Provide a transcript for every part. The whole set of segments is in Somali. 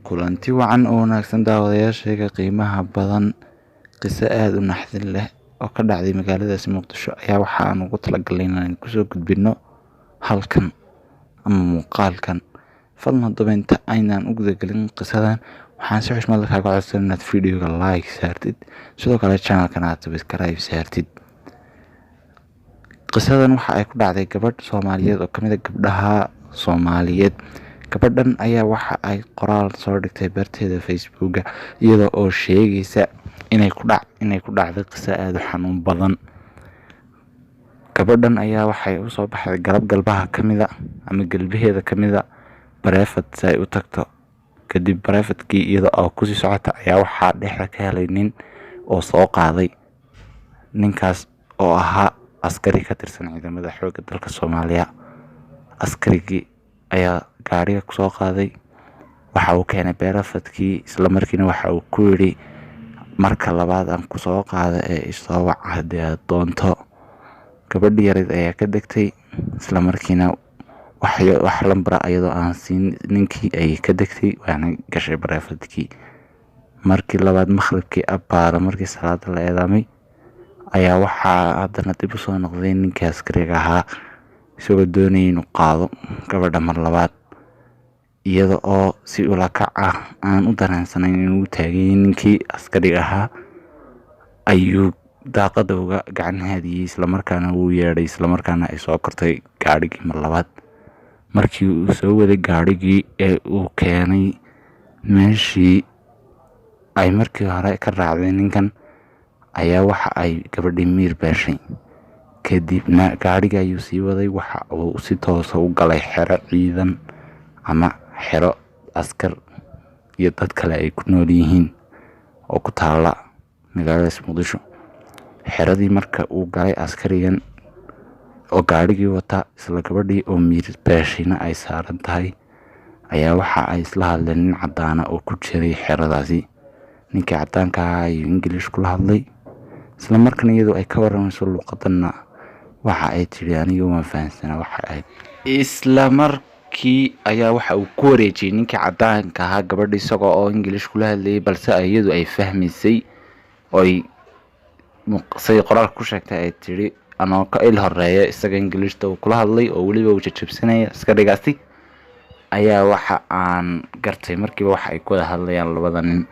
Kulanti wacan oo wanaagsan daawadayaashayga qiimaha badan. Qiso aad u naxdin leh oo ka dhacday magaaladaasi Muqdisho ayaa waxa aan ugu talagalnay inaan kusoo gudbino halkan ama muuqaalkan. Fadlan haddaba inta aynaan u gudagelin qisadan, waxaan si xushmad leh kaaga codsan inaad videoga like saartid, sidoo kale channelkan aad subscribe saartid. Qisadan waxa ay ku dhacday gabadh Soomaaliyeed oo kamid ah gabdhaha Soomaaliyeed. Gabadhan ayaa waxa ay qoraal soo dhigtay barteeda Facebooka, iyada oo sheegaysa inay ku dhacday qiso aad u xanuun badan. Gabadhan ayaa waxay usoo baxday galab galbaha kamida ama galbaheeda kamida private si ay u tagto. Kadib privatekii iyada oo kusii socota ayaa waxaa dhexda ka helay nin oo soo qaaday, ninkaas oo ahaa askari ka tirsan ciidamada xoogga dalka Soomaaliya. Askarigii ayaa gaariga kusoo qaaday, waxa uu keenay privatekii, isla markiina waxa uu ku yidhi, "Marka labaad aan kusoo qaado ee isoo wac haddii aad doonto." Gabadhii yarayd ayaa ka degtay, isla markiina wax lambara iyadoo aan siin ninkii ayay ka degtay, waana gashay privatekii. Markii labaad, maqribkii abbaara, markii salaada la eedaamay, ayaa waxaa haddana dib usoo noqday ninkii askariga ahaa, isagoo doonayay inuu qaado gabadha mar labaad. Iyada oo si ula kac ah aan u dareensanayn inuu taagay ninkii askariga ahaa, ayuu daaqada uga gacan haadiyey, islamarkaana wuu yeedhay, islamarkaana ay soo kortay gaadhigii mar labaad. Markii uu soo waday gaadhigii ee uu keenay meeshii ay markii hore ka raacday ninkan, ayaa waxa ay gabadhii miir beeshay. Kadibna gaadhiga ayuu sii waday, waxa uu si toosa u galay xero ciidan ama xero askar iyo dad kale ay ku nool yihiin oo ku taala magaalada Muqdisho. Xeradii marka uu galay askarigan oo gaadhigii wata, isla gabadhii oo miir beeshayna ay saaran tahay, ayaa waxa ay isla hadleen nin caddaana oo ku jiray xeradaasi. Ninkii caddaanka ahaa ayuu English kula hadlay, isla markaana iyadoo ay ka waramayso luuqadanna waxa ay tidhi, "Aniga waan fahansanaa." Waxa ay isla markii ayaa waxa uu ku wareejiyey ninkii caddaanka ahaa gabadha, isagoo oo English kula hadlayay, balse iyadu ay fahmaysay oy say qoraalka ku sheegtay. Ay tidhi, anoo ka il horeeya isaga Englishta uu kula hadlay oo weliba uu jajabsanaya askarigaasi, ayaa waxa aan gartay markiiba waxa ay ku wada hadlayaan labada nin.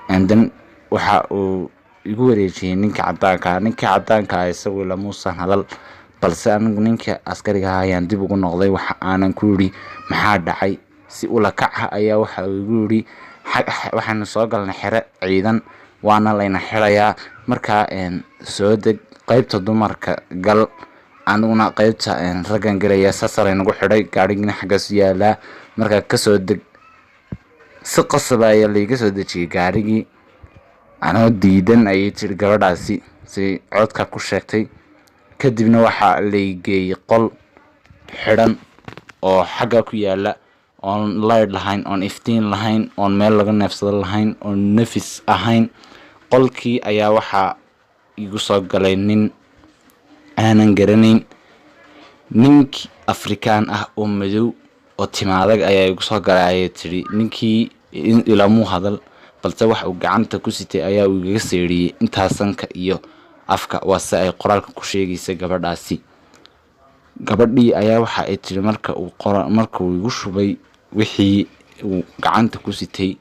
And then waxa uu igu wareejiyey ninka caddaanka ah. Ninkii caddaanka ah isagu lamuusan hadal, balse anigu ninka askariga ah ayaan dib ugu noqday. Waxa aanan ku yidhi, "Maxaa dhacay?" Si ula kac ah ayaa waxa uu igu yidhi, "Waxaanu soo galnay xero ciidan, waana layna xirayaa. Markaa soo deg, qaybta dumarka gal, aniguna qaybta raggan gelaya. Saasa laynagu xidhay, gaadhigina xaggaas yaalaa, markaa kasoo deg." Si qasaba ayaa layga soo dejiyey gaadhigii anoo diidan, ayay tiri gabadhaasi si codka ku sheegtay. Kadibna waxaa lay geeyey qol xidhan oo xagga ku yaala, oon light lahayn, oon iftiin lahayn, oon meel laga neefsado lahayn, oon nafis ahayn. Qolkii ayaa waxaa igu soo galay nin aanan garanayn. Ninkii Afrikaan ah oo madow oo timaadag ayaa igu soo galay, ayay tidhi. Ninkii ilamuu hadal, balse wax uu gacanta ku sitay ayaa uu igaga seedhiyey intaa sanka iyo afka, waa se ay qoraalka ku sheegaysa gabadhaasi. Gabadhii ayaa waxa ay tiri, marka uu igu shubay wixii uu gacanta ku sitay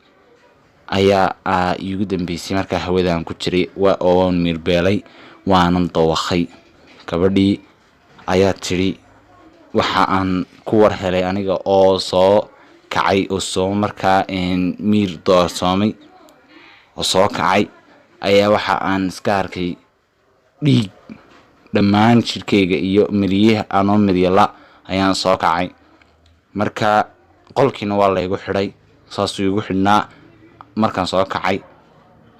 ayaa iigu dambeysay markaa hawadaan ku jiray oo waan miirbeelay, waanan dawakhay. Gabadhii ayaa tidhi, waxa aan ku war helay aniga oo soo kacay oo soo markaa miir doorsoomay oo soo kacay, ayaa waxa aan iska arkay dhiig dhammaan jidhkayga iyo miryaha. Anoo miryala ayaan soo kacay. Marka qolkiina waa laygu xidhay, saasuu igu xidhnaa markaan soo kacay.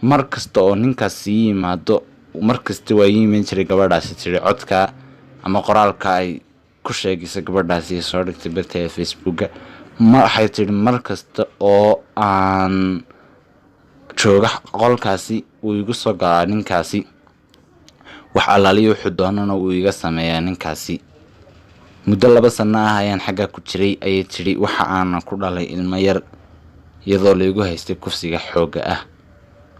Mar kasta oo ninkaas sii yimaado, mar kasta waa ii iman jiray, gabadhaasi tiri codka ama qoraalka ay ku sheegaysa gabadhaasi ee soo dhigtay barteeda Facebooka. Ma waxay tidhi, mar kasta oo aan jooga qolkaasi wuu igu soo galaa ninkaasi, wax allaaliya wuxuu doonana wuu iga sameeyaa ninkaasi. Muddo 2 sano ah ayaan xaggaa ku jiray, ayay tidhi. Waxa aanan ku dhalay ilmo yar. iyadoo laygu haystay kufsiga xoogga ah.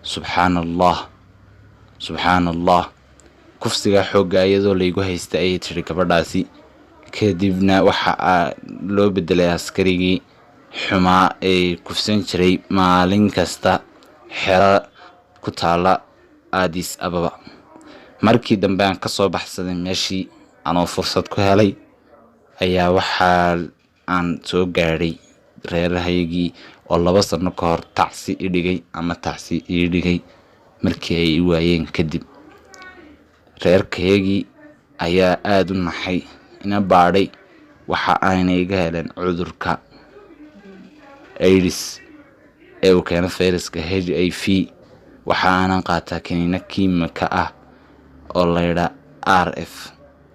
Subxaana Allah, subxaana Allah, kufsiga xoogga iyadoo laygu haystay, ayay tiri gabadhaasi. Kadibna waxa loo bedelay askarigii xumaa ee kufsan jiray maalin kasta xero ku taala Addis Ababa. Markii dambe aan kasoo baxsaday meeshii anoo fursad ku helay ayaa waxaa aan soo gaadhay reerahaygii oo 2 sano ka hor tacsi i dhigay ama tacsi ii dhigay markii ay i waayeen. Kadib reerkaygii ayaa aada u naxay, ina baadhay, waxa aanay iga heleen cudurka AIDS ee uu keeno fayraska HIV. Waxa aanan qaataa kiniino kiimika ah oo laydhaa ARV.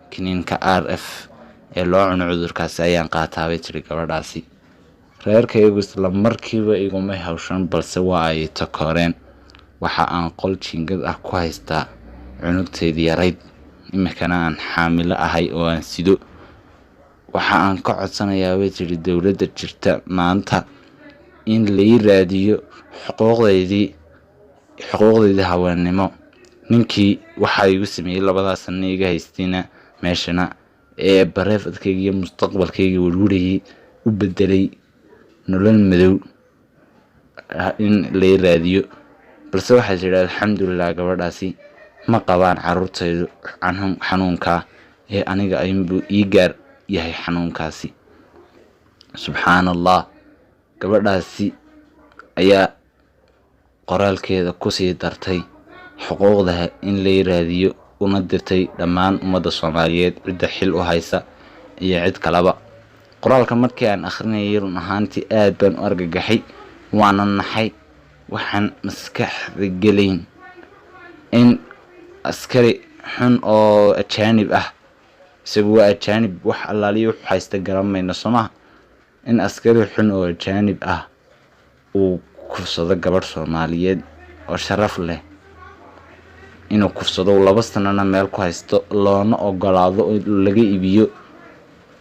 Kiniinka ARV ee loo cuno cudurkaasi ayaan qaataa, bay tiri gabadhaasi. Reerkaygu isla markiiba igumay hawshan, balse waa ay takooreen. Waxa aan qol jiingad ah ku haystaa cunugtaydii yarayd, iminkana aan xaamilo ahay oo aan sido. Waxa aan ka codsanayaa, bay tiri, dowladda jirta maanta in lai raadiyo xuquuqdaydii haweennimo. Ninkii waxaa igu sameeyey labadaas sano iga haystayna meeshana ee bareefadkayga iyo mustaqbalkayga werwarayay u bedelay nolol madow in lai raadiyo. Balse waxay tidhi, alxamdulilah, gabadhaasi ma qabaan caruurtaydu xanuunkaa ee aniga ayuunbuu ii gaar yahay xanuunkaasi. Subxaana Allah, gabadhaasi ayaa qoraalkeeda kusii dartay xuquuqda in lay raadiyo, una dirtay dhammaan ummadda Soomaaliyeed, cidda xil u haysa iyo cid kaleba. Qoraalka markii aan akhrinayay, run ahaantii aad baan u argagaxay, waana naxay. Waxaan maskaxda gelayn in askari xun oo ajaanib ah, isagu waa ajaanib, wax allaaliyo wuxuu haysta garamayno soomaha, in askari xun oo ajaanib ah uu kufsado gabadh Soomaaliyeed oo sharaf leh, inuu kufsado, 2 sanana meel ku haysto, loona ogolaado laga iibiyo.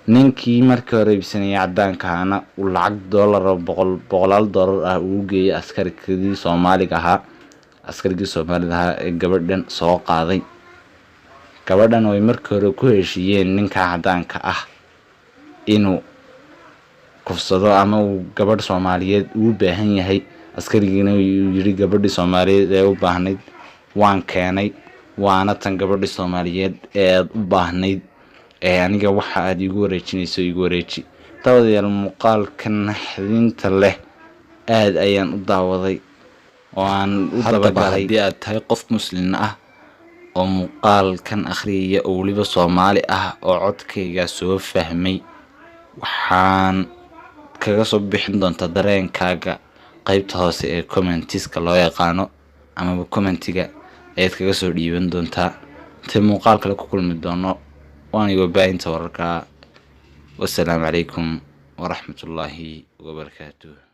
Ninkii markii hore iibsanayay caddaanka ahaana uu lacag doolar oo boqol boqolaal doolar ah uu geeyay askarigii Soomaaliga ahaa, askarigii Soomaalida ahaa ee gabadhan soo qaaday. Gabadhan way markii hore ku heshiiyeen ninka caddaanka ah inuu kufsado ama uu gabadh Soomaaliyeed uu baahan yahay. Askarigiina uu yidhi, gabadhii Soomaaliyeed ee u baahnayd waan keenay, waana tan gabadhii Soomaaliyeed ee aad u baahnayd, ee aniga waxa aad iigu wareejinayso iigu wareeji. Daawadayaal, muuqaalka naxdinta leh aad ayaan u daawaday oo aan u dabagalay. Haddii aad tahay qof muslin ah oo muuqaalkan akhriyaya oo weliba Soomaali ah oo codkayga soo fahmay, waxaan kaga soo bixin doontaa dareenkaaga qeybta hoose ee commentiska loo yaqaano amaba commentiga ayaad kaga soo dhiiban doontaa. Intay muuqaal kale ku kulmi doono, waan igo baahinta wararka. Wasalaamu calaykum waraxmatullaahi wabarakaatuh.